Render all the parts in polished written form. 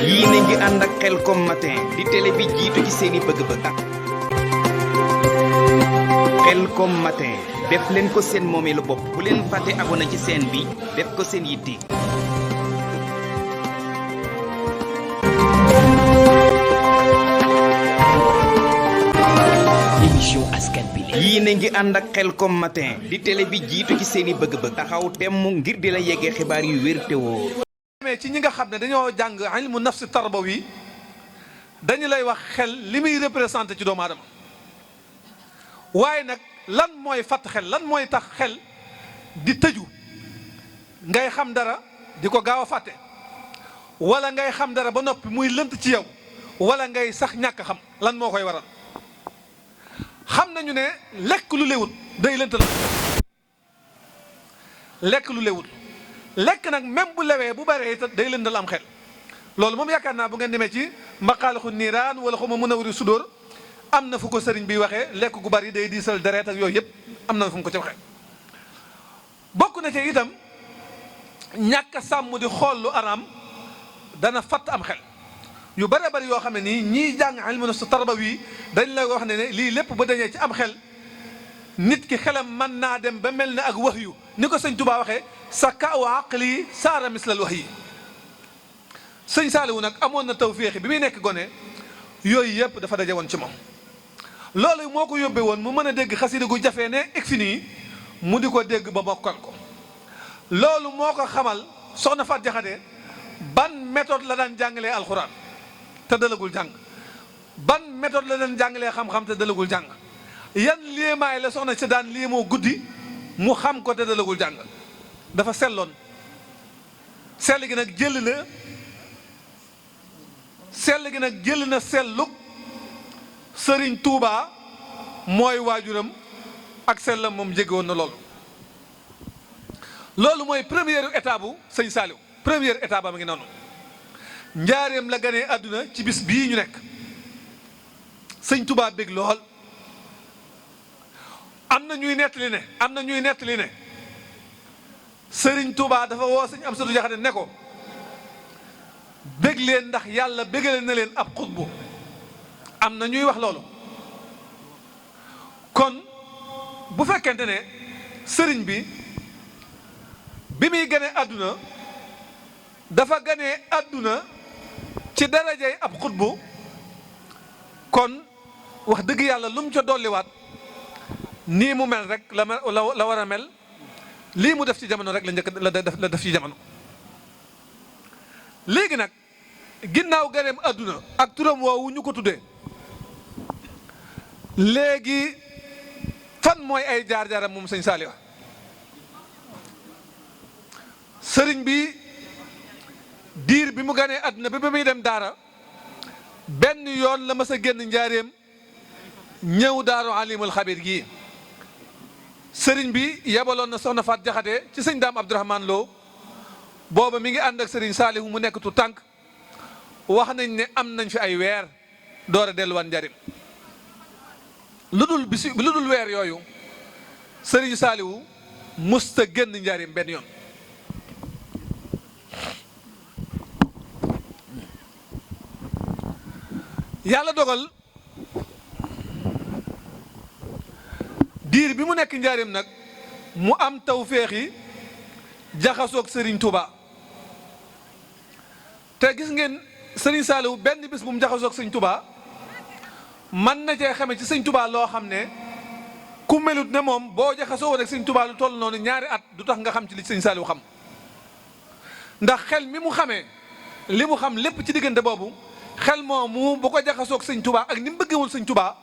yéen a ngi ànd ak Khelcom matin di télé bi jiitu ci seeni bëgg-bëgg. Khelcom matin def leen ko seen moomeelu bopp bu leen fàtte abonné ci seen bi def ko seen yitte. émission askan bi la. yéen a ngi ànd ak Khelcom matin di télé bi jiitu ci seeni bëgg-bëgg taxaw temm ngir di la yeggee xibaar yu wér te wóor. ci ñi nga xam ne dañoo jàng ilmu nafsi tarbawi dañu lay wax xel li muy représenté ci doomu aadama waaye nag lan mooy fatt xel lan mooy tax xel di tëju ngay xam dara di ko gaaw a fàtte wala ngay xam dara ba noppi muy lënt ci yow wala ngay sax ñàkk xam lan moo koy waral xam nañu ne lekk lu lewut day lënt la lekk lu lewut lekk nag même bu lewee bu baree it day lëndal am xel loolu moom yaakaar naa bu ngeen demee ci maqaalixu niiraan wala xuma munawwirus sudóor am na fu ko sëriñ bi waxee lekk gu bari day diisal deret ak yooyu yëpp am na fu mu ko ci waxee. bokk na ci itam ñàkk a sàmm di xool lu araam dana fatt am xel yu bare bari yoo xam ne nii ñiy jàng ilmu nafs tarbawi dañ lay wax ne lii lépp ba dañee ci am xel nit ki xelam mën naa dem ba mel ne ak wax yu ni ko sëñ Tuubaa waxee sa kaaw aqli saara mislal wax yi sëñ Saaliwu nag amoon na tawféexi bi muy nekk gone yooyu yëpp dafa daje woon ci moom loolu moo ko yóbbee woon mu mën a dégg xasida gu jafee ne ek fi nii mu di ko dégg ba mokkal ko loolu moo ko xamal soxna Faat Jaxate ban méthode la daan jàngalee alxuraan te dalagul jàng ban méthode la daan jàngalee xam-xam te dalagul jàng yan léemaay la soxna si daan léemoo guddi mu xam ko te dalagul jàng dafa selloon sell gi nag jël na selluk sëriñ Tuubaa mooy waajuram ak sellam moom jege woon na loolu mooy première étape bu sëñ Saaliw première étape ba ma ngi noonu njaareem la ganee àdduna ci bis bii ñu nekk sëñ Tuubaa bég lool am na ñuy nettali ne sëriñ Tuubaa dafa woo sëñ Amsatu Jaxate ne ko bég leen ndax yàlla bégale na leen ab xutbu am na ñuy wax loolu kon bu fekkente ne sëriñ bi muy gane àdduna dafa gane àdduna ci darajay ab xutbu kon wax dëgg yàlla lu mu ca dolliwaat nii mu mel rek la war a mel lii mu def ci jamono rek la def ci jamono léegi nag ginnaaw ganeem àdduna ak turam woowu ñu ko tuddee léegi fan mooy ay jaar-jaaram moom sëñ Saaliw sëriñ bi diir bi mu ganee àdduna bi muy dem daara benn yoon la mas a génn njaareem ñëw daaru alimul xabir gii sëriñ bi yebaloon na soxna Faat Jaxate ci sëñ Daam Abdourahman Lo booba mi ngi ànd ak sëriñ Saalihu mu nekk tu tànk wax nañ ne am nañ fi ay weer door a delluwaat njariñ lu dul weer yooyu sëriñ Saalihu musta génn njariñ benn yoon yàlla dogal diir bi mu nekk njaareem nag mu am tawféexi jaxasoog sëriñ Touba te gis ngeen sëriñ Saaliw benn bis bu mu jaxasoog sëriñ Touba mën na cee xame ci sëriñ Touba loo xam ne ku melut ne moom boo jaxasoo woon ak sëriñ Touba lu toll noonu ñaari at du tax nga xam ci li sëriñ Saaliw xam ndax xel mi mu xamee li mu xam lépp ci diggante boobu xel moomu bu ko jaxasoog sëriñ Touba ak ni mu bëggewul sëriñ Touba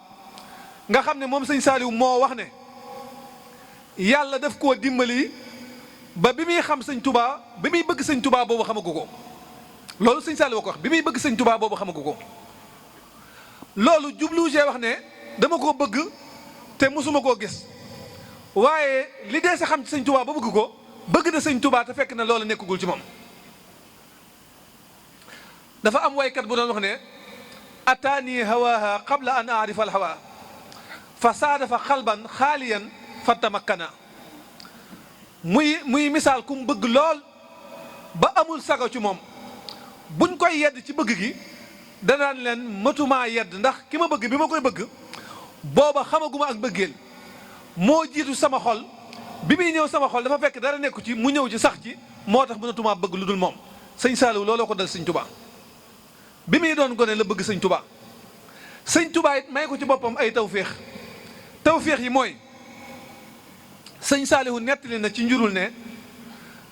nga xam ne moom sëriñ Saaliw moo wax ne yàlla daf koo dimbali ba bi muy xam sëñ Touba bi muy bëgg sëñ Touba boobu xamagu ko loolu sëñ Saaliw ko wax bi muy bëgg sëñ Touba boobu xamagu ko loolu jublu see wax ne dama koo bëgg te mosuma koo gis waaye li dee sa xam ci sëñ Touba ba bëgg ko bëgg na sëñ Touba te fekk na loolu nekkagul ci moom dafa am waykat bu doon wax ne ataani hawaaha qabla an aarifa al hawa fa saadafa xalban xaaliyan fatamakkana muy misaal ku mu bëgg lool ba amul sago ci moom buñ koy yedd ci bëgg gi danaan leen matumaa yedd ndax ki ma bëgg bi ma koy bëgg booba xamaguma ak bëggeel moo jiitu sama xol bi muy ñëw sama xol dafa fekk dara nekku ci mu ñëw ci sax ci moo tax mënatumaa bëgg lu dul moom. sëñ Saaliw looloo ko dal sëñ Tuubaa bi muy doon gone la bëgg sëñ Tuubaa sëñ Tuubaa it may ko ci boppam ay tawféex yi mooy sëñ Saalihu nettali na ci njurul ne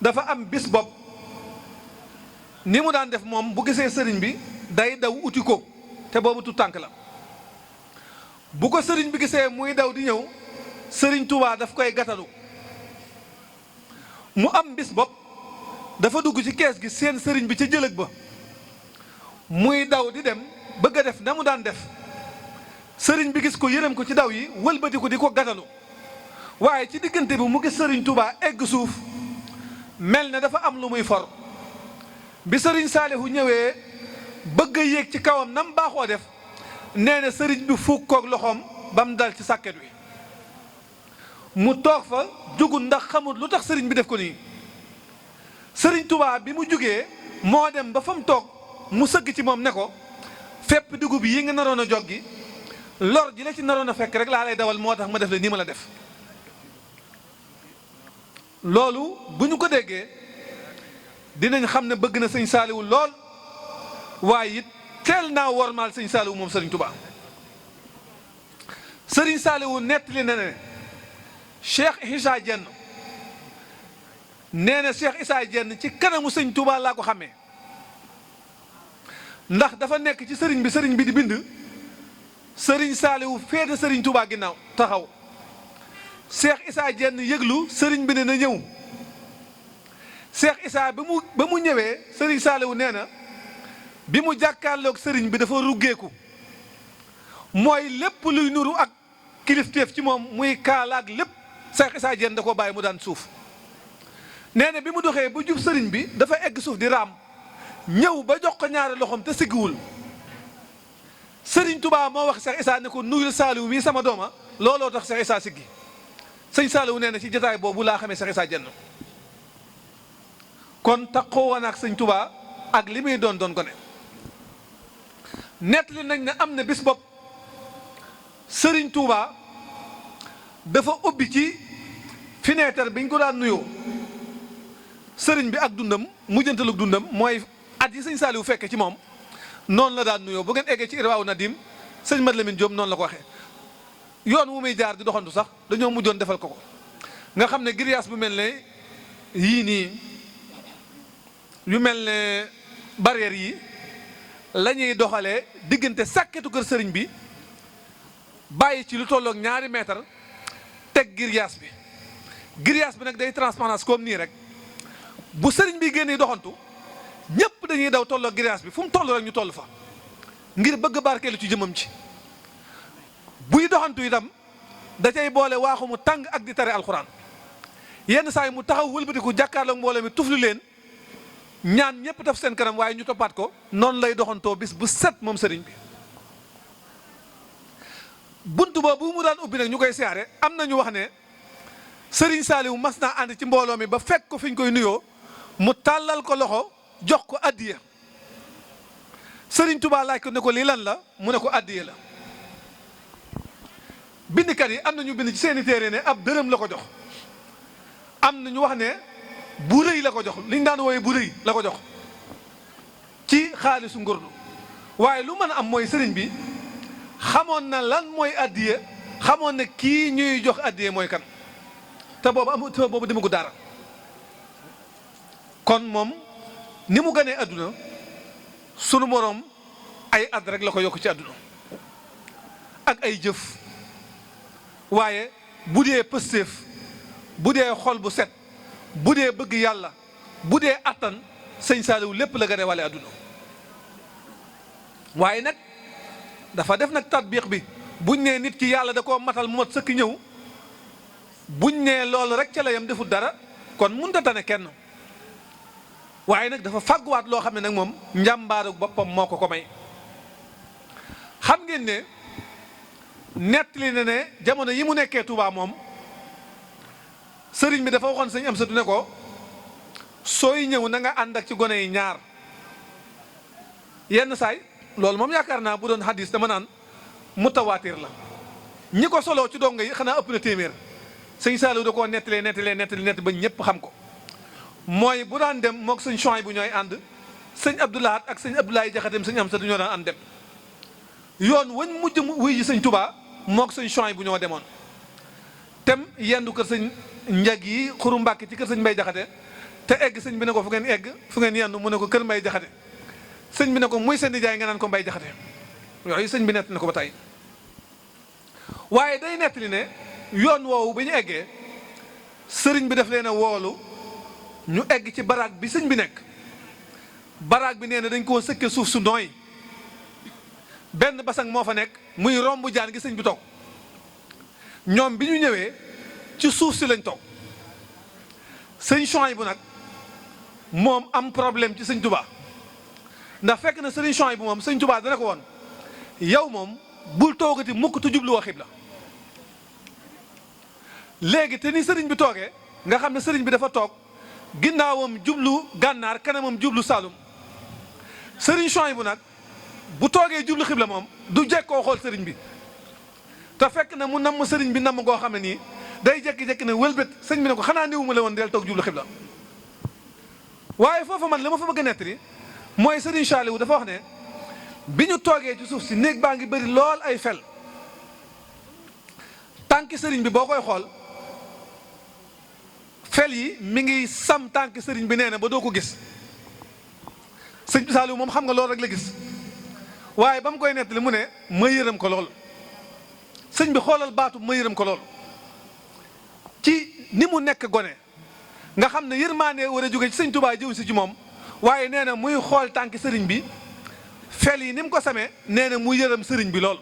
dafa am bis bopp ni mu daan def moom bu gisee sëriñ bi day daw uti ko te boobu tu tànk la bu ko sëriñ bi gisee muy daw di ñëw sëriñ Tuubaa daf koy gatalu mu am bis bopp dafa dugg ci kees gi seen sëriñ bi ca jëlëg ba muy daw di dem bëgg a def na mu daan def sëriñ bi gis ko yërëm ko ci daw yi wëlbati ko di ko gatalu waaye ci diggante bi mu gis sëriñ Tuubaa egg suuf mel ne dafa am lu muy for bi sëriñ Saalihu ñëwee bëgg a yéeg ci kawam nam baaxoo def nee na sëriñ bi fuuk koog loxoom ba mu dal ci sàkket wi mu toog fa jugul ndax xamul lu tax sëriñ bi def ko nii sëriñ Tuubaa bi mu jugee moo dem ba fa mu toog mu sëgg ci moom ne ko fépp dugub yi nga naroon a joggi lor ji la ci naroon a fekk rek laa lay dawal moo tax ma def la nii ma la def loolu bu ñu ko déggee dinañ xam ne bëgg na sëñ Saaliwu lool waaye it teel naa wormaal sëñ Saaliwu moom sëriñ Tuubaa sëriñ Saaliwu nettali na ne Cheikh Issa Diène nee na Cheikh Issa Diène ci kanamu sëñ Tuubaa laa ko xamee ndax dafa nekk ci sëriñ bi di bind sëriñ Saaliwu féete sëriñ Tuubaa ginnaaw taxaw Cheikh Issa Diène yëglu sëriñ bi ne na ñëw Cheikh Issa ba mu ñëwee sëriñ Saaliwu nee na bi mu jàkkaarloog sëriñ bi dafa ruggeeku mooy lépp luy nuru ak kilifteef ci moom muy kaalaak lépp Cheikh Issa Diène da koo bàyyi mu daan suuf nee na bi mu doxee ba jub sëriñ bi dafa egg suuf di raam ñëw ba jox ko ñaari loxoom te siggiwul sëriñ Tuubaa moo wax Cheikh Issa ne ko nuyul Saaliwu mii sama dooma looloo tax Cheikh Issa siggi sëñ Saaliwu nee na ci jotaay boobu laa xamee Cheikh Issa Diène kon taxoo woon ak sëñ Tuubaa ak li muy doon ko ne nettali nañ ne am na bis bopp sëriñ Tuubaa dafa ubbi ci fenêtre bi ñu ko daan nuyoo sëriñ bi ak dundam mujjantalug dundam mooy at yi sëñ Saaliwu fekke ci moom noonu la daan nuyoo bu ngeen eggee ci Irwaaw Nadim sëñ Mat Lamin Jóob noonu la ko waxee yoon wu muy jaar di doxantu sax dañoo mujjoon defal ko nga xam ne grillage bu mel ne yii nii yu mel ne barrière yi la ñuy doxalee diggante sàkketu kër sëriñ bi bàyyi ci lu tolloog 2 mètre teg grillage bi nag day transparence comme nii rek bu sëriñ bi génnee doxantu ñëpp dañuy daw tolloog grillage bi fu mu toll rek ñu toll fa ngir bëgg barkeelu ci jëmam ci buy doxantu itam da cay boole waaxu mu tàng ak di tare alxuraan yenn saa yi mu taxaw wëlbatiku jàkkaarloog mbooloo mi tufli leen ñaan ñëpp def seen kanam waaye ñu toppaat ko noonu lay doxantoo bis bu set moom sëriñ bi bunt boobu mu daan ubbi nag ñu koy siyaare am na ñu wax ne sëriñ Saaliwu mas naa ànd ci mbooloo mi ba fekk ko fi ñu koy nuyoo mu tàllal ko loxo jox ko addiya sëriñ Tuubaa laaj ko ne ko lii lan la mu ne ko addiya la bindkat yi am na ñu bind ci seeni téere ne ab dërëm la ko jox am na ñu wax ne bu rëy la ko jox liñ daan wooye bu rëy la ko jox ci xaalisu ngurdu waaye lu mën a am mooy sëriñ bi xamoon na lan mooy addiya xamoon na kii ñuy jox addiya mooy kan te boobu demagu dara kon moom ni mu ganee adduna sunu moroom ay at rek la ko yokk ci adduna ak ay jëf waaye bu dee pëstéef bu dee xol bu set bu dee bëgg yàlla bu dee attan sëñ Saaliwu lépp la gane wale adduna waaye nag dafa def nag tatbiq bi buñ nee nit ki yàlla da koo matal mu mat sëkk ñëw buñ nee loolu rek ca la yam defut dara kon mënut a tane kenn waaye nag dafa fàgguwaat loo xam ne nag moom njàmbaaru boppam moo ko may xam ngeen ne nettali na ne jamono yi mu nekkee Touba moom sëriñ bi dafa waxoon sëñ Amsatu ne ko sooy ñëw na nga ànd ak ci gone yi ñaar yenn saay loolu moom yaakaar naa bu doon hadis dama naan mutawaatir la ñi ko soloo ci donga yi xanaa ëpp na téeméer. sëñ Saliou da koo nettali ba ñëpp xam ko mooy bu daan dem moog sëñ Chouaïb bu ñooy ànd sëñ Abdoulahat ak sëñ Abdoulaye Jaxateem sëñ Amsatu ñoo daan ànd dem yoon wañ mujj wuy ji sëñ Touba moog sëñ Chouaïb bu ñoo demoon tem yendu kër sëñ njag yi xuru Mbàkke ci kër sëñ Mbay Jaxate te egg sëñ bi ne ko fu ngeen egg fu ngeen yendu mu ne ko kër Mbay Jaxate sëñ bi ne ko muy seen nijaay nga naan ko Mbay Jaxate yooyu sëñ bi nett na ko ba tey waaye day nettali ne yoon woowu bi ñu eggee sëriñ bi daf leen a woolu ñu egg ci baraag bi sëñ bi nekk baraag bi nee na dañ koo sëkke suuf su nooy benn basang moo fa nekk muy romb jaan gi sëñ bi toog ñoom bi ñu ñëwee ci suuf si lañ toog sëñ Chouaïb bu nag moom am problème ci sëñ Touba ndax fekk na sëriñ Chouaïb bu moom sëñ Touba dana ko woon yow moom bul toogati mukk te jublu wa xibla léegi te ni sëriñ bi toogee nga xam ne sëriñ bi dafa toog ginnaawam jublu gànnaar kanamam jublu Saalum sëriñ Chouaïb bu nag bu toogee jublu xibla moom du jekkoo xool sëriñ bi te fekk na mu namm sëriñ bi namm goo xam ne nii day jekki-jekki ne wëlbét sëñ bi ne ko xanaa néewu ma la woon del toog jublu xibla waaye foofu man la ma fa bëgg a nettali mooy sëriñ Saliou dafa wax ne bi ñu toogee ci suuf si néeg baa ngi bëri lool ay fel tànki sëriñ bi boo koy xool fel yi mi ngi sam tànk sëriñ bi nee na ba doo ko gis sëñ Saliou moom xam nga loolu rek la gis waaye ba mu koy nettali mu ne ma yërëm ko lool sëñ bi xoolal baatu ma yërëm ko lool ci ni mu nekk gone nga xam ne yërmaande war a jóge ci sëñ Touba jëw si ci moom waaye nee na muy xool tànk sëriñ bi fel yi ni mu ko samee nee na mu yërëm sëriñ bi lool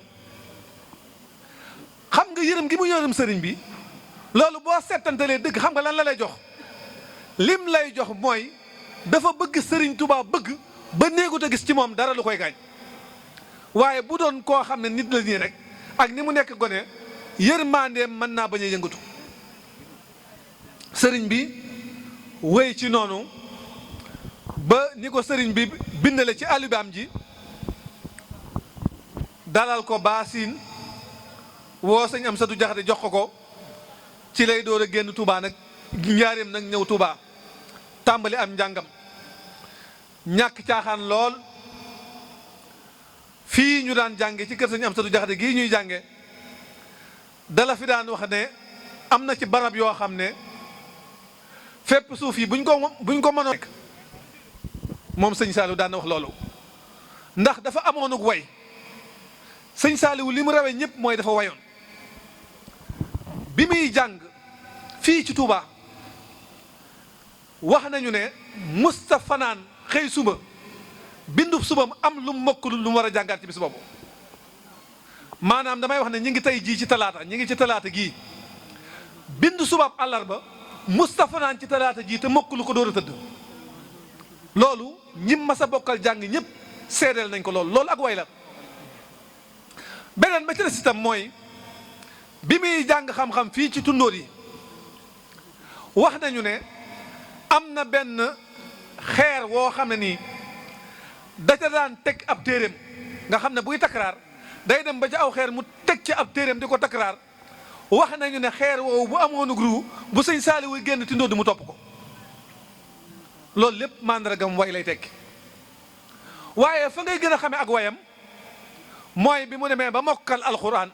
xam nga yërëm gi mu yërëm sëriñ bi loolu boo settantalee dëgg xam nga lan la lay jox lim lay jox mooy dafa bëgg sëriñ Touba bëgg ba néegut a gis ci moom dara lu koy gaañ waaye bu doon koo xam ne nit la nii rek ak ni mu nekk gone yërmandeem mën naa bañ a yëngatu sëriñ bi wéy ci noonu ba ni ko sëriñ bi bindale ci alibaam ji dalal ko baasin woo sëñ Amsatu Jaxate jox ko ci lay door a génn Touba nag njaareem nag ñëw Touba tàmbali am njàngam ñàkk caaxaan lool fii ñu daan jànge ci kër sëñ Amsatu Jaxate gii ñuy jànge dala fi daan wax ne am na ci barab yoo xam ne fépp suuf yi buñ ko mënoon moom sëñ Saliou daan na wax loolu ndax dafa amoonuk way sëñ Saliou li mu rawee ñëpp mooy dafa wayoon bi muy jàng fii ci Touba wax nañu ne musta fanaan xëy suba bindub subam am lu mokk lu mu war a jàngaat ci bis boobu maanaam damay wax ne ñi ngi tey jii ci talaata ñi ngi ci talaata gii bind subaab àllarba musta fanaan ci talaata jii te mokk lu ko door a tëdd loolu ñim ma sa bokkal jàng ñëpp seedeel nañ ko loolu ak way la beneen ba ci des itam mooy bi muy jàng xam-xam fii ci tundóor yi wax nañu ne am na benn xeer woo xam ne nii da ca daan teg ab téeréem nga xam ne buy takraar day dem ba ci aw xeer mu teg ci ab téeréem di ko takraar wax nañu ne xeer woowu bu amoon ruu bu sëñ Saliou génn tindóor di mu topp ko loolu lépp màndargam way lay tekki waaye fa ngay gën a xamee ak wayam mooy bi mu demee ba mokkal alxuraan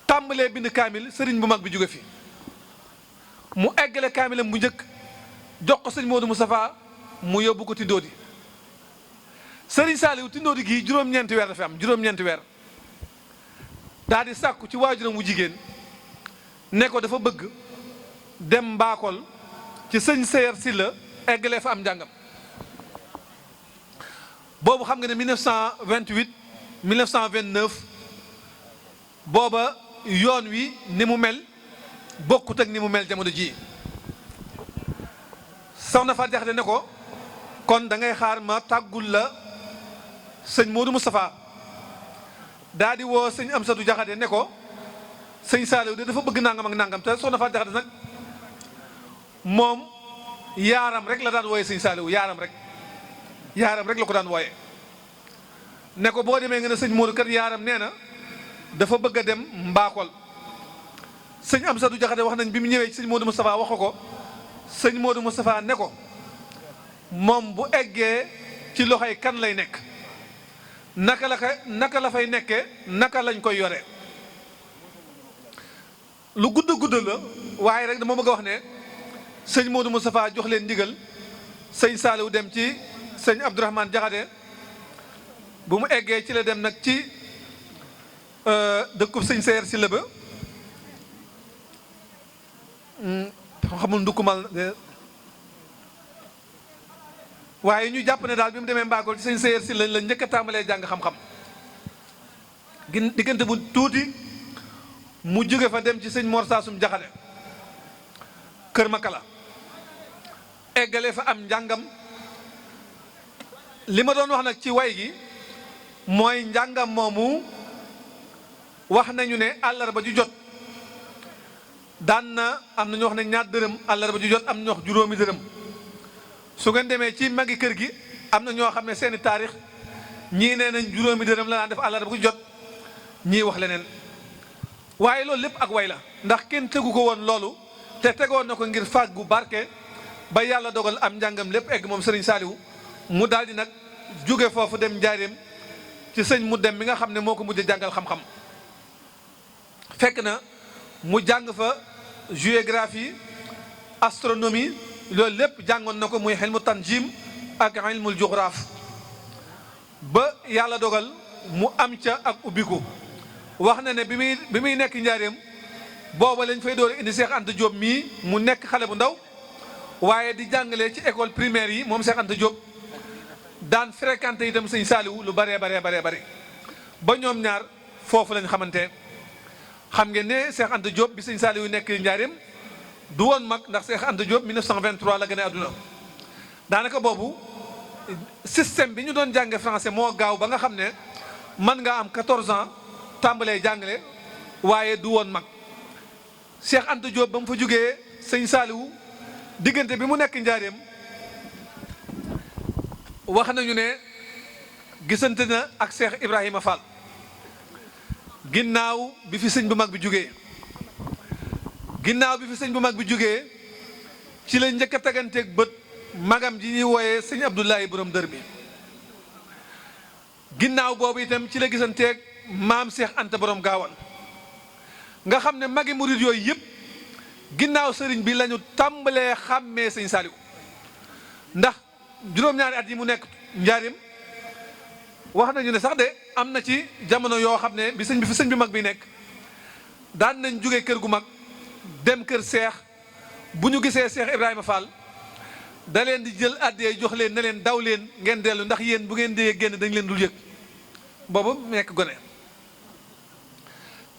tàmbalee bind kaamil sëriñ bu mag bi jóge fi mu eggale kaamilam bu njëkk jox ko sëñ Modou Moustapha mu yóbbu ko tindóodi sëriñ Saliou tindóodi gii juróom-ñeenti weer dafa am juróom-ñeenti weer daal di sàkku ci waajuram wu jigéen ne ko dafa bëgg dem mbaakol ci sëñ Seyer Sylla eggalee fa am njàngam boobu xam nga ne 1928 1929 booba yoon wi ni mu mel bokkut ak ni mu mel jamono ji soxna Fatou Jaxate ne ko kon da ngay xaar ma tàggul la sëñ Modou Moustapha daa di woo sëñ Amsatu Jaxate ne ko sëñ Saliou de dafa bëgg nangam ak nangam te soxna Fatou Jaxate nag moom yaaram rek la daan wooye sëñ Saliou yaaram rek la ko daan wooye ne ko boo demee nga ne sëñ Modou kat yaaram nee na dafa bëgg a dem Mbakol. sëñ Amsadou Jaxate wax nañ bi mu ñëwee ci sëñ Modou Moustapha wax ko sëñ Modou Moustapha ne ko moom bu eggee ci loxoy kan lay nekk naka la fay nekkee naka lañ koy yore. lu gudd la waaye rek dama bëgg a wax ne sëñ Modou Moustapha jox leen ndigal sëñ Saliou dem ci sëñ Abdourahmane Jaxate bu mu eggee ci la dem nag ci dëkkub sëñ Seer si la ba xamul ndukkumal waaye ñu jàpp ne daal bi mu demee Mbakol ci sëñ Seer si la njëkk a tàmbalee jàng xam-xam diggante bu tuuti mu jóge fa dem ci sëñ Mor Saasum Jaxate Kër Makala eggale fa am njàngam. li ma doon wax nag ci way gi mooy njàngam moomu wax nañu ne àllarba ju jot daan na am na ñu wax ne ñaar dërëm àllarba ju jot am na ñu wax juróomi dërëm. su ngeen demee ci magi kër gi am na ñoo xam ne seeni taarix ñii nee nañ juróomi dërëm la daan def àllarba ju jot ñii wax leneen. waaye loolu lépp ak way la ndax kenn tegu ko woon loolu te tegoon na ko ngir fàggu barke ba yàlla dogal am njàngam lépp egg moom Serigne Saliou mu daal di nag jóge foofu dem njaareem ci sëñ mu dem mi nga xam ne moo ko mujj jàngal xam-xam. fekk na mu jàng fa géographie astronomie loolu lépp jàngoon na ko muy xilmu tanjim ak ilmul juxraaf ba yàlla dogal mu am ca ak ubbiku. wax na ne bi muy nekk njaareem booba lañ fay door indi Cheikh Anta Diop mii mu nekk xale bu ndaw waaye di jàngale ci école primaire yi moom Cheikh Anta Diop daan fréquenté itam sëñ Saliou lu baree bari ba ñoom ñaar foofu lañ xamante. xam ngeen ne Cheikh Anta Diop bi sëñ Saliou nekk njaareem du woon mag ndax Cheikh Anta Diop 1923 la gën a àdduna daanaka boobu système bi ñu doon jànge français moo gaaw ba nga xam ne mën nga am 14 ans tàmbalee jàngale waaye du woon mag. Cheikh Anta Diop ba mu fa jógee sëñ Saliou diggante bi mu nekk njaareem wax nañu ne gisante na ak Cheikh Ibrahima Fall ginnaaw bi fi sëñ bu mag bi jógee. ginnaaw bi fi sëñ bu mag bi jógee ci la njëkk a teganteeg bët magam ji ñuy wooyee sëñ Abdoulaye borom dër bi. ginnaaw boobu itam ci la gisanteeg maam Cheikh Anta borom gaawan nga xam ne magi murid yooyu yëpp ginnaaw sëriñ bi lañu tàmbalee xàmmee sëñ Saliou ndax juróom-ñaari at yi mu nekk njaarim wax nañu ne sax de am na ci jamono yoo xam ne bi sëñ bi mag bi nekk daan nañ jóge kër gu mag dem kër seex bu ñu gisee Cheikh Ibrahima Fall da leen di jël àddee jox leen ne leen daw leen ngeen dellu ndax yéen bu ngeen dee génn dañ leen dul yëg boobu nekk gone.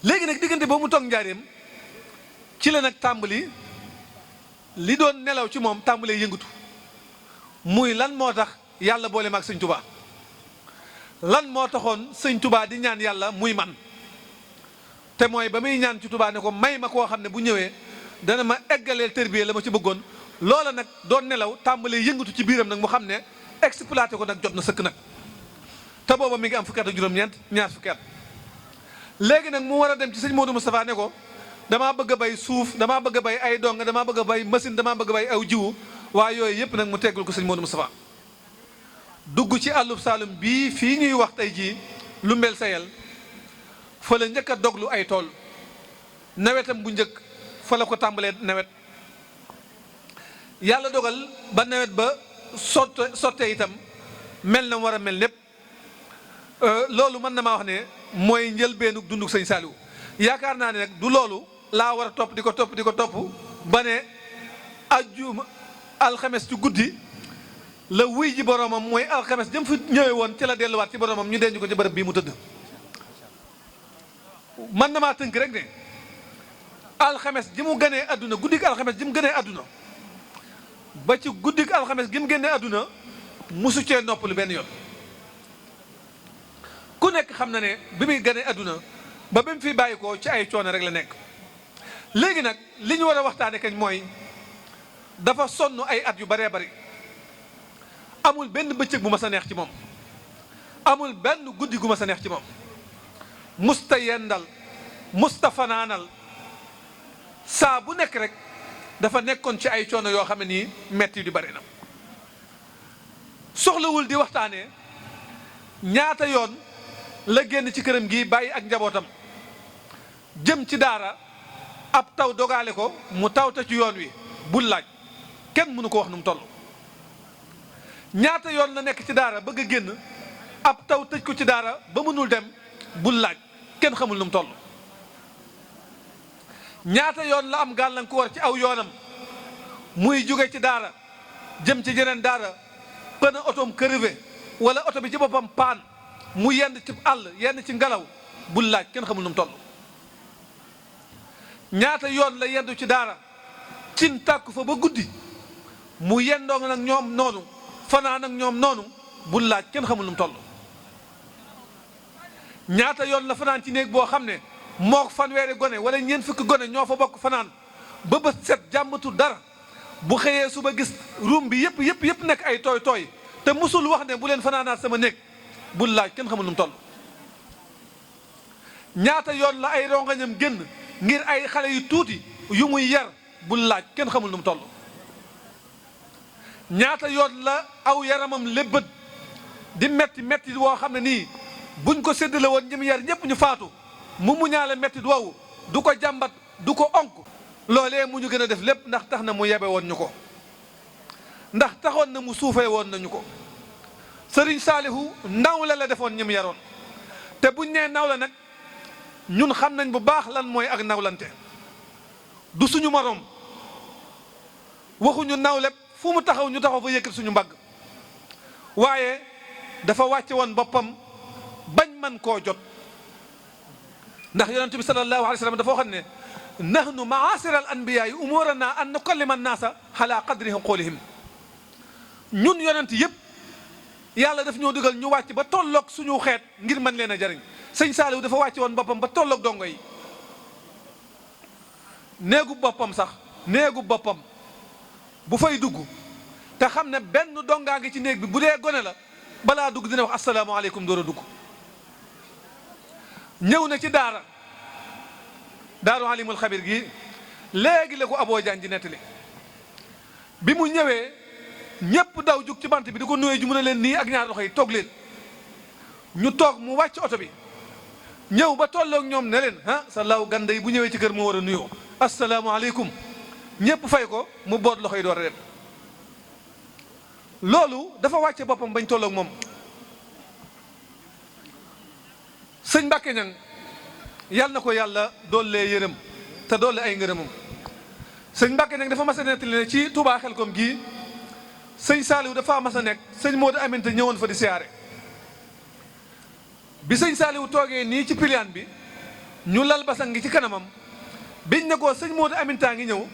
léegi nag diggante boobu mu toog njaareem ci la nag tàmbali li doon nelaw ci moom tàmbalee yëngatu muy lan moo tax yàlla boole ma ak sëñ Touba lan moo taxoon sëñ Touba di ñaan yàlla muy man te mooy ba muy ñaan ci Touba ne ko may ma koo xam ne bu ñëwee dana ma eggaleel tërbiye la ma ci bëggoon loola nag doon nelaw tàmbalee yëngatu ci biiram nag mu xam ne exploité ko nag jot na sëkk nag te booba mi ngi am fukki at ak juróom-ñeent ñaar fukki at. léegi nag mu war a dem ci sëñ Modou Moustapha ne ko damaa bëgg a bay suuf damaa bëgg a bay ay dong damaa bëgg a bay machine damaa bëgg a bay aw jiwu waaye yooyu yëpp nag mu teggul ko sëñ Modou Moustapha dugg ci àllub Saalum bii fii ñuy wax tey jii lu mbel sayel fa la njëkk a doglu ay tool nawetam bu njëkk fa la ko tàmbalee nawet yàlla dogal ba nawet ba sottee itam mel na war a mel lépp loolu mën na maa wax ne mooy njëlbeenu dunduk sëñ Saliou yaakaar naa ne nag du loolu laa war a topp di ko topp ba ne ajjuma alxames ci guddi la wuy ji boromam mooy alxames jëm fi ñëwee woon ci la delluwaat ci boromam ñu denc ko ci bërëb bii mu tëdd. man na maa tënk rek ne alxames ji mu gënee àdduna guddik alxames ji mu gënee àdduna ba ci guddik alxames gi mu génnee àdduna musu cee noppalu benn yoon. ku nekk xam na ne bi muy gënee àdduna ba mu fi bàyyi ko ci ay coono rek la nekk. léegi nag li ñu war a waxtaane kañ mooy dafa sonn ay at yu baree bari amul benn bëccëg bu mas a neex ci moom amul benn guddi gu ma sa neex ci moom musta yendal musta fanaanal saa bu nekk rek dafa nekkoon ci ay coono yoo xam ne nii metti di bari na soxlawul di waxtaanee ñaata yoon la génn ci këram gi bàyyi ak njabootam jëm ci daara ab taw dogaale ko mu tawte ci yoon wi bul laaj kenn mënu ko wax nu mu toll ñaata yoon la nekk ci daara bëgg a génn ab taw tëj ko ci daara ba mënul dem bul laaj kenn xamul nu mu toll ñaata yoon la am gàllankoor ci aw yoonam muy jóge ci daara jëm ci jeneen daara pneu otoom crevé wala oto bi ci boppam paan mu yenn ci àll yenn ci ngelaw bul laaj kenn xamul nu mu toll ñaata yoon la yendu ci daara cin tàkku fa ba guddi mu yendoo nag ñoom noonu fanaan ak ñoom noonu bul laaj kenn xamul nu mu toll ñaata yoon la fanaan ci néeg boo xam ne moo fanweeri gone wala ñeent fukki gone ñoo fa bokk fanaan ba bët set jàmmatul dara bu xëyee suba gis ruum bi yëpp nekk ay tooy tooy te musul wax ne bu leen fanaanaat sama néeg bul laaj kenn xamul nu mu toll ñaata yoon la ay rongañam génn ngir ay xale yu tuuti yu muy yar bul laaj kenn xamul nu mu toll ñaata yoon la aw yaramam lébbët di metti woo xam ne nii buñ ko séddale woon ñi mu yar ñëpp ñu faatu mu muñaale metti woowu du ko jàmbat du ko onk loolee mu ñu gën a def lépp ndax tax na mu yebe woon ñu ko ndax taxoon na mu suufee woon nañu ko sëriñ saalihu nawle la defoon ñi mu yaroon te buñ nee nawle nag ñun xam nañ bu baax lan mooy ak nawlante du suñu moroom waxuñu nawle fu mu taxaw ñu taxaw fa yëkkati suñu mbagg waaye dafa wàcce woon boppam bañ man koo jot ndax yonent bi sallallahu alayhi wa sallam dafa waxoon ne nahnu maasira al anbiyaa yi umurana an nukallima annaasa ala qadri qawlihim ñun yonent yëpp yàlla daf ñoo digal ñu wàcc ba tolloog suñu xeet ngir mën leen a jariñ sëñ Saaliw dafa wàcce woon boppam ba tolloog dongo yi néegu boppam sax néegu boppam bu fay dugg te xam ne benn dongaa ngi ci néeg bi bu dee gone la balaa dugg dina wax asalaamaaleykum door a dugg ñëw na ci daaru alimul xabir gi léegi la ko Aboo Jaan ji nettali bi mu ñëwee ñépp daw jug ci bant bi di ko nuyee ju mu ne leen nii ak ñaar loxo yi toog leen ñu toog mu wàcc oto bi ñëw ba tolloog ñoom ne leen sa law ganda yi bu ñëwee ci kër moo war a nuyoo asalaamaaleykum ñépp fay ko mu boot loxo yi door a dem loolu dafa wàcce boppam bañ tolloog moom sëñ Mbàkke Ñaŋ yal na ko yàlla doollee yërëm te doole ay ngërëmam sëñ Mbàkke Ñaŋ dafa mas a nettali ne ci Touba Xelkom gii sëñ Saaliw dafa mas a nekk sëñ Moodu Aminta ñëwoon fa di siyaare bi sëñ Saaliw toogee nii ci piliyaan bi ñu lal basang ngi ci kanamam biñ ne ko sëñ Moodu Aminta ngi ñëw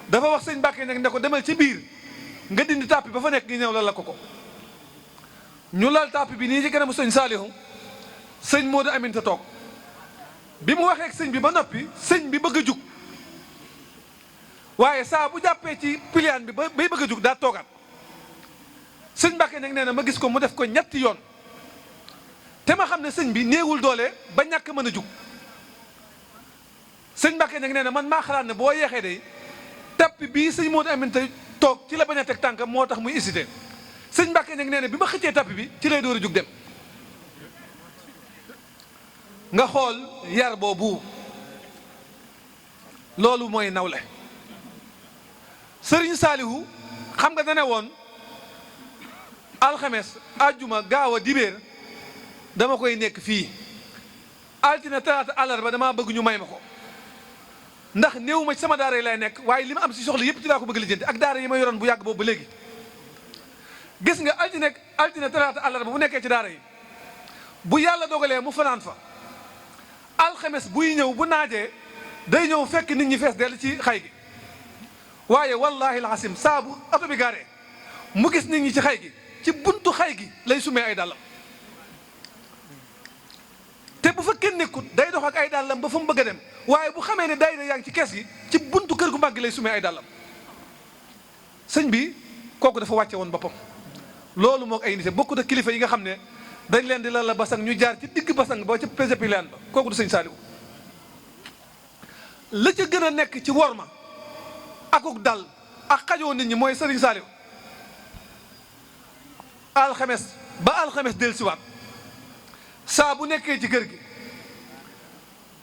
dafa wax sëñ Mbàkke Ñaŋ ne ko demal ci biir nga dindi tàppi ba fa nekk ngi ñëw la la ko ñu lal tàppi bi nii ci kanamu sëñ Saaliw sëñ Moodu Aminta toog bi mu waxee ak sëñ bi ba noppi sëñ bi bëgg a jug waaye saa bu jàppee ci piliyaan bi bay bëgg a jug daa toogaat sëñ Mbàkke nag nee na ma gis ko mu def ko ñetti yoon te ma xam ne sëñ bi néewul doole ba ñàkk mën a jug sëñ Mbàkke nag nee na man maa xalaat ne boo yeexee day tappi bii sëñ Moodu Aminta toog ci la bañ a teg tànkam moo tax muy hésité sëñ Mbàkke nag nee na bi ma xëccee tappi bi ci lay door a jug dem nga xool yar boobu loolu mooy nawle sëriñ Saalihu xam nga dane woon alxames àjjuma gaaw a dibéer dama koy nekk fii altine talaata àllarba damaa bëgg ñu may ma ko ndax néew ma ci sama daara yi lay nekk waaye li ma am si soxla yëpp ci laa ko bëgg lijjanti ak daara yi ma yoroon bu yàgg boobu ba léegi gis nga altine talaata àllarba bu nekkee ci daara yi bu yàlla dogalee mu fanaan fa alxames buy ñëw bu naajee day ñëw fekk nit ñi fees dell ci xay gi waaye wallahi alxasim saa bu oto bi gaaree mu gis nit ñi ci xay gi ci buntu xay gi lay sumee ay dàllam te bu fa kenn nekkut day dox ak ay dàllam ba fa mu bëgg a dem waaye bu xamee ne daayira yaa ngi ci kees gi ci buntu kër gu mag gi lay sumee ay dàllam sëñ bi kooku dafa wàcce woon boppam loolu moo ay nite bokkut ak kilifa yi nga xam ne dañ leen di lal la basang ñu jaar ci digg basang ba ca pésépi leen ba kooku du sëñ Saaliw la ca gën a nekk ci worma akuk dal ak xajoo nit ñi mooy sëriñ Saaliw alxames ba alxames del siwaat saa bu nekkee ci kër gi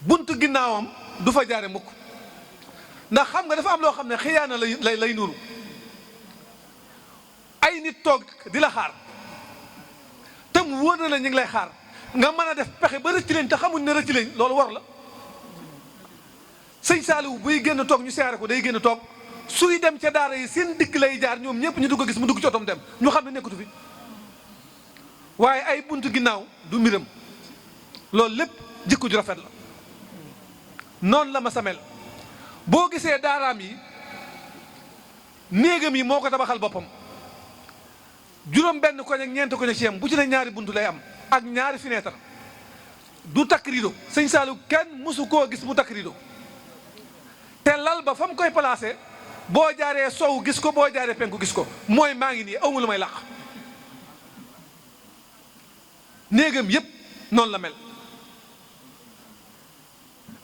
buntu ginnaawam du fa jaare mukk ndax xam nga dafa am loo xam ne xiyaana lay nuru ay nit toog di la xaar te mu wóor na la ñu ngi lay xaar nga mën a def pexe ba rëcc leen te xamuñ ne rëcc leen loolu war la sëñ Saaliw buy génn toog ñu siyaare ko day génn toog suy dem ca daara yi seen dikk lay jaar ñoom ñëpp ñu dugg a gis mu dugg ci otom dem ñu xam ne nekkatu fi waaye ay buntu ginnaaw du mbiram loolu lépp jikko ju rafet la noonu la ma samel boo gisee daaraam yi néegam yi moo ko tabaxal boppam juróom benn koñ ak ñeent koñ ci yam bu ci ne ñaari buntu lay am ak ñaari fenêtre du takk rido sëñ Saaliw kenn mësu koo gis mu takk rido te lal ba fa mu koy placé boo jaaree sow gis ko boo jaaree penku gis ko mooy maa ngi nii awma lu may làq néegam yépp noonu la mel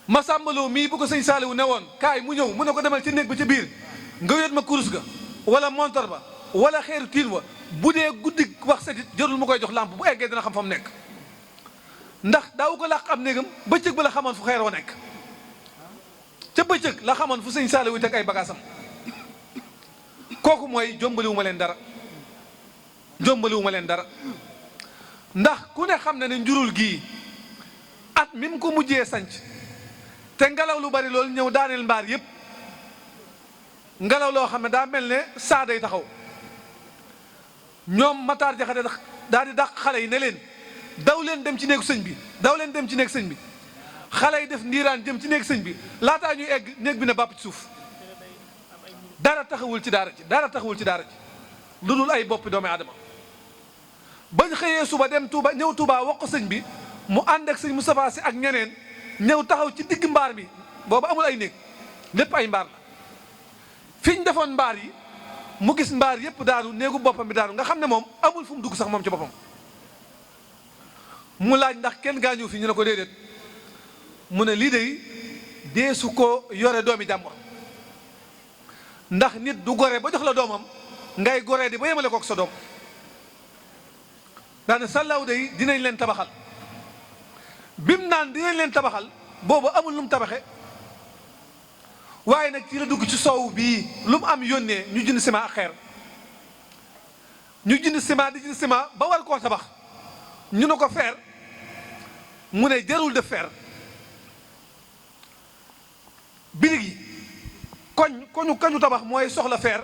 ma sàmbaloo mii bu ko sëñ Saaliw ne woon kaay mu ñëw mu ne ko demal ci néeg ba ca biir nga yot ma kurus ga wala montor ba wala xeeru tiin wa bu dee guddi wax sa dit jarul mu koy jox lampe bu eggee dina xam fa mu nekk ndax daaw ko làq am néegam bëccëg ba la xamoon fu xeer wa nekk ca bëccëg la xamoon fu sëñ Saaliw teg ay bagaasam kooku mooy jombaliwu ma leen dara jombaliwu ma leen dara ndax ku ne xam na ne njurul gii at mi mu ko mujjee sanc te ngelaw lu bari loolu ñëw daaneel mbaar yépp ngelaw loo xam ne daa mel ne saa day taxaw ñoom Matar Jaxate daa di dàq xale yi ne leen daw leen dem ci néegu sëñ bi daw leen dem ci néeg sëñ bi xale yi def ndiiraan jëm ci néeg sëñ bi laataa ñuy egg néeg bi ne bàpp ci suuf dara taxawul ci daara ji dara taxawul ci daara ji lu dul ay boppi doomi aadama bañ xëyee suba dem Touba ñëw Touba wax ko sëñ bi mu ànd ak sëñ Moustapha Sy ak ñeneen ñëw taxaw ci digg mbaar mi boobu amul ay néeg lépp ay mbaar la fi ñu defoon mbaar yi mu gis mbaar yépp daanu néegu boppam bi daanu nga xam ne moom amul fu mu dugg sax moom ci boppam mu laaj ndax kenn gaañu fi ñu ne ko déedéet mu ne lii de deesu ko yore doomi jàmbur ndax nit du gore ba jox la doomam ngay goree di ba yemale kook sa doom daane sàllaaw day dinañ leen tabaxal bim naan dinañ leen tabaxal boobu amul lu mu tabaxe waaye nag ci la dugg ci soow bii lu mu am yónnee ñu jënd ciment ak xeer ñu jënd ciment di jënd ciment ba war koo tabax ñu ne ko fer mu ne jarul def fer birig yi koñu tabax mooy soxla fer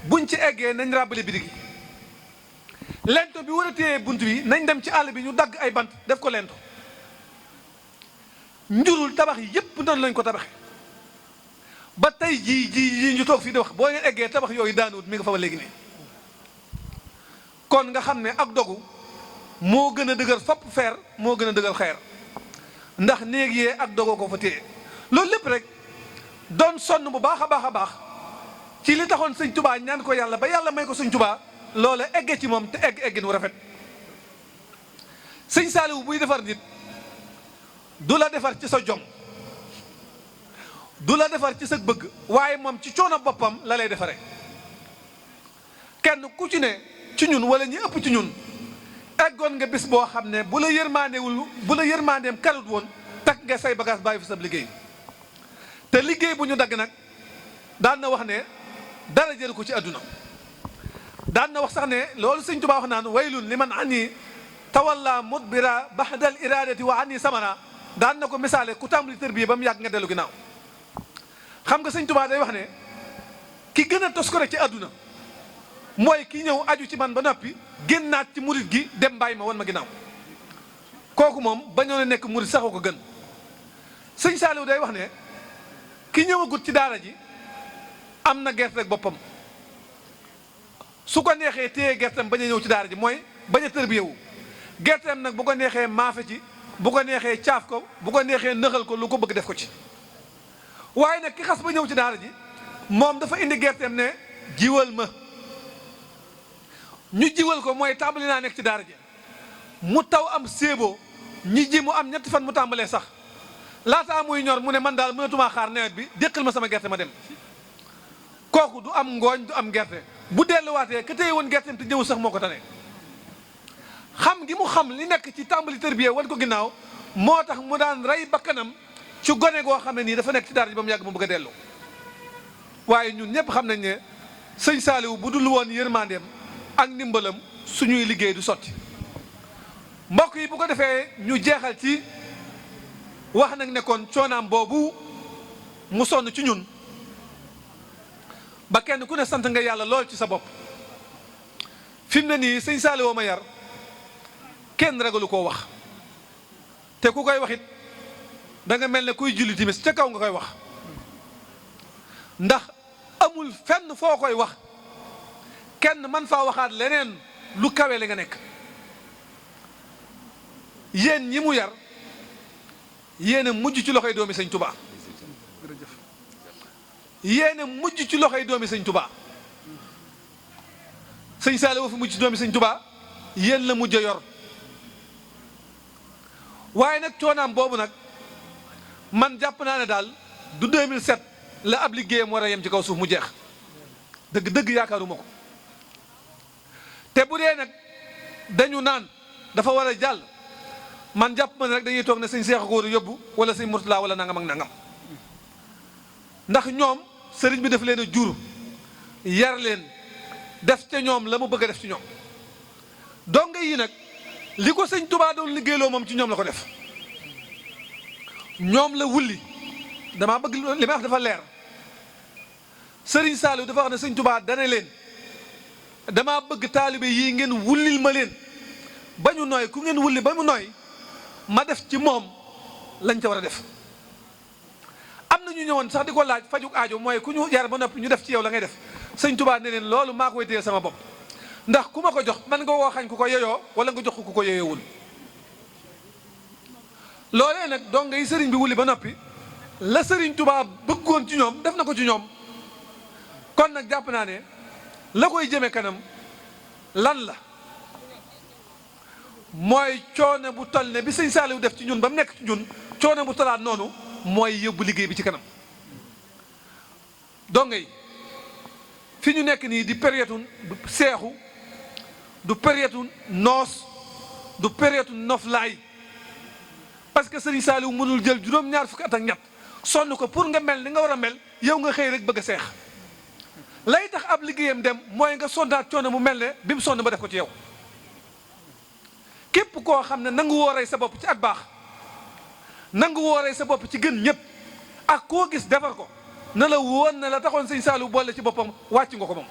buñ ci eggee nañ ràbbale birig yi lento bi war a téye bunt bi nañ dem ci àll bi ñu dagg ay bant def ko lento njurul tabax yi yépp noonu lañ ko tabaxe ba tey jii ñu toog fii di wax boo ngeen eggee tabax yooyu daanuwut mi nga fa ba léegi nii kon nga xam ne ak dogu moo gën a dëgër fopp fer moo gën a dëgër xeer ndax néeg yee ak dogoo ko fa téye loolu lépp rek doon sonn bu baax a baax a baax ci li taxoon sëñ Tubaa ñaan ko yàlla ba yàlla may ko sëñ Tubaa loola egge ci moom te eggin wu rafet sëñ Saaliw buy defar nit du la defar ci sa jom du la defar ci sa bëgg waaye moom ci coono boppam la lay defaree kenn ku ci ne ci ñun wala ñi ëpp ci ñun eggoon nga bis boo xam ne bu la yërmandeem karut woon takk nga say bagage bàyyi fi sab liggéey te liggéey bu ñu dagg nag daan na wax ne dara jëru ko ci àdduna daan na wax sax ne loolu sëñ Tuubaa wax naan waylun li man ani tawalla mudbira baxdal iradati wa ani samana daan na ko misaale ku tàmbali tërbiya ba mu yàgg nga dellu ginnaaw xam nga sëñ Tuubaa day wax ne ki gën a tos ko rek ci àdduna mooy ki ñëw aju ci man ba noppi génnaat ci murit gi dem bàyyi ma wan ma ginnaaw kooku moom bañoon a nekk murit saxoo ko gën sëñ Saaliw day wax ne ki ñëwagut ci daara ji am na gerte rek boppam su ko neexee téye gerteem bañ a ñëw ci daara ji mooy bañ a tërbiyewu gerteem nag bu ko neexee maafe ci bu ko neexee caaf ko bu ko neexee nëxal ko lu ko bëgg def ko ci waaye nag ki xas ba ñëw ci daara ji moom dafa indi gerteem ne jiwal ma ñu jiwal ko mooy tàmbali naa nekk ci daara ji mu taw am séeboo ñi ji mu am ñetti fan mu tàmbalee sax laataa muy ñor mu ne man daal mënatumaa xaar nawet bi déqal ma sama gerte ma dem. kooku du am ngooñ du am gerte bu delluwaatee ka téye woon gerteem te ñëw sax moo ko tane. xam gi mu xam li nekk ci tàmbali tërbiye wan ko ginnaaw moo tax mu daan rey bakkanam ci gone goo xam ne nii dafa nekk ci daara ji ba mu yàgg mu bëgg a dellu. waaye ñun ñëpp xam nañ ne sëñ Saaliwu bu dul woon yërmandeem ak ndimbalam suñuy liggéey du sotti. mbokk yi bu ko defee ñu jeexal ci wax nag ne kon coonaam boobu mu sonn ci ñun ba kenn ku ne sant nga yàlla lool ci sa bopp. fi mu ne nii sëñ Saaliwu ma yar kenn ragalu koo wax te ku koy wax it da nga mel ne kuy julli timis ca kaw nga koy wax ndax amul fenn foo koy wax kenn man faa waxaat leneen lu kawe li nga nekk. yéen ñi mu yar yéen a mujj ci loxoy doomi sëñ Tuubaa yéen a mujj ci loxoy doomi sëñ Tuubaa sëñ Saaliwu fi mujj ci doomi sëñ Tuubaa yéen la mujj a yor. waaye nag coonaam boobu nag man jàpp naa ne daal du 2007 la ab liggéeyam war a yem ci kaw suuf mu jeex dëgg yaakaaruma ko. te bu dee nag dañu naan dafa war a jàll man jàpp ma ne rek dañuy toog ne sëñ Seex ko war a yóbbu wala sëñ Murtala wala nangam ak nangam ndax ñoom sëriñ bi daf leen a jur yar leen def ca ñoom la mu bëgg a def ci ñoom. donga yi nag li ko sëñ Tuubaa doon liggéeyloo moom ci ñoom la ko def ñoom la wulli damaa bëgg li may wax dafa leer sëriñ Saaliw dafa wax ne sëñ Tuubaa dane leen damaa bëgg taalibe yii ngeen wullil ma leen ba ñu nooy ku ngeen wulli ba mu nooy ma def ci moom lañ ca war a def. am na ñu ñëwoon sax di ko laaj fajuk aajo mooy ku ñu yar ba noppi ñu def ci yow la ngay def sëñ Tuubaa ne leen loolu maa koy téye sama bopp ndax ku ma ko jox man nga woo xañ ku ko yeyoo wala nga jox ko ku ko yeyoowul. loolee nag dong ngay sëriñ bi wulli ba noppi la sëriñ Tuubaa bëggoon ci ñoom def na ko ci ñoom kon nag jàpp naa ne la koy jëme kanam lan la mooy coono bu toll ne bi sëñ Saaliw def ci ñun ba mu nekk ci ñun coono bu tolaat noonu mooy yóbbu liggéey bi ci kanam. dong ngay fi ñu nekk nii di période seexu du période noos du période noflaay parce que sëriñ Saaliw mënul jël juróom-ñaar fukki at ak ñett sonn ko pour nga mel ni nga war a mel yow nga xëy rek bëgg a seex lay tax ab liggéeyam dem mooy nga sonnaat coono mu mel ne bi mu sonn ba def ko ci yow. képp koo xam ne nangu woo rey sa bopp ci ak baax nangu woo rey sa bopp ci gën ñëpp ak koo gis defar ko na la woon ne la taxoon sëñ Saaliw boole ci boppam wàcc nga ko moom.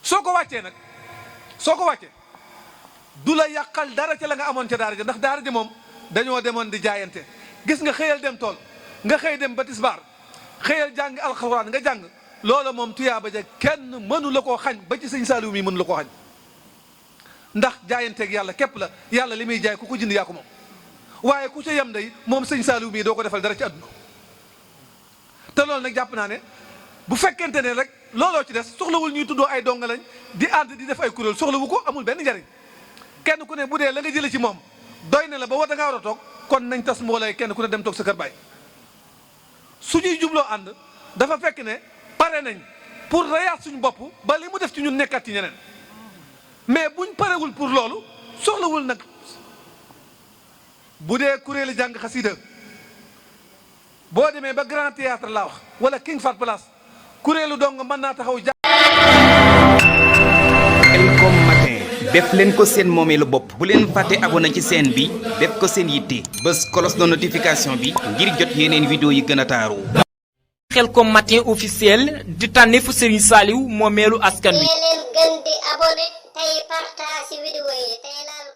soo ko wàccee nag soo ko wàccee du la yàqal dara ca la nga amoon ca daara ja ndax daara ja moom dañoo demoon di jaayante gis nga xëyal dem tool nga xëy dem ba tisbaar xëyal jàng alxuraan nga jàng loola moom tuyaaba ja kenn mënu la koo xañ ba ci sëñ Saaliw mi mënu la koo xañ ndax jaayanteeg yàlla képp la yàlla li muy jaay ku ko jënd yaa ko moom waaye ku ca yem day moom sëñ Saaliw mii doo ko defal dara ci àdduna. te loolu nag jàpp naa ne bu fekkente ne rek looloo ci des soxlawul ñuy tuddoo ay donga lañ di ànd di def ay kuréel soxlawu ko amul benn njariñ kenn ku ne bu dee la nga jële ci moom doy na la ba war da ngaa war a toog kon nañ tas mboolay kenn ku ne dem toog sa kër baay. su ñuy jubloo ànd dafa fekk ne pare nañ pour reyaat suñu bopp ba li mu def ci ñun nekkaat ci ñeneen mais buñ parewul pour loolu soxlawul nag bu dee kuréeli jàng xasida boo demee ba grand théâtre laa wax wala King Fahd Palace kuréelu dong mën naa taxaw Khelcom matin def leen ko seen moomeelu bopp bu leen fàtte abonné ci chaîne bi def ko seen yitte bës cloche de notification bi ngir jot yeneen vidéo yi gën a taaru. Khelcom matin officiel di tànneefu Serigne Saliou moomeelu askan wi. leen gën di abonné tey partage vidéo yi tey laal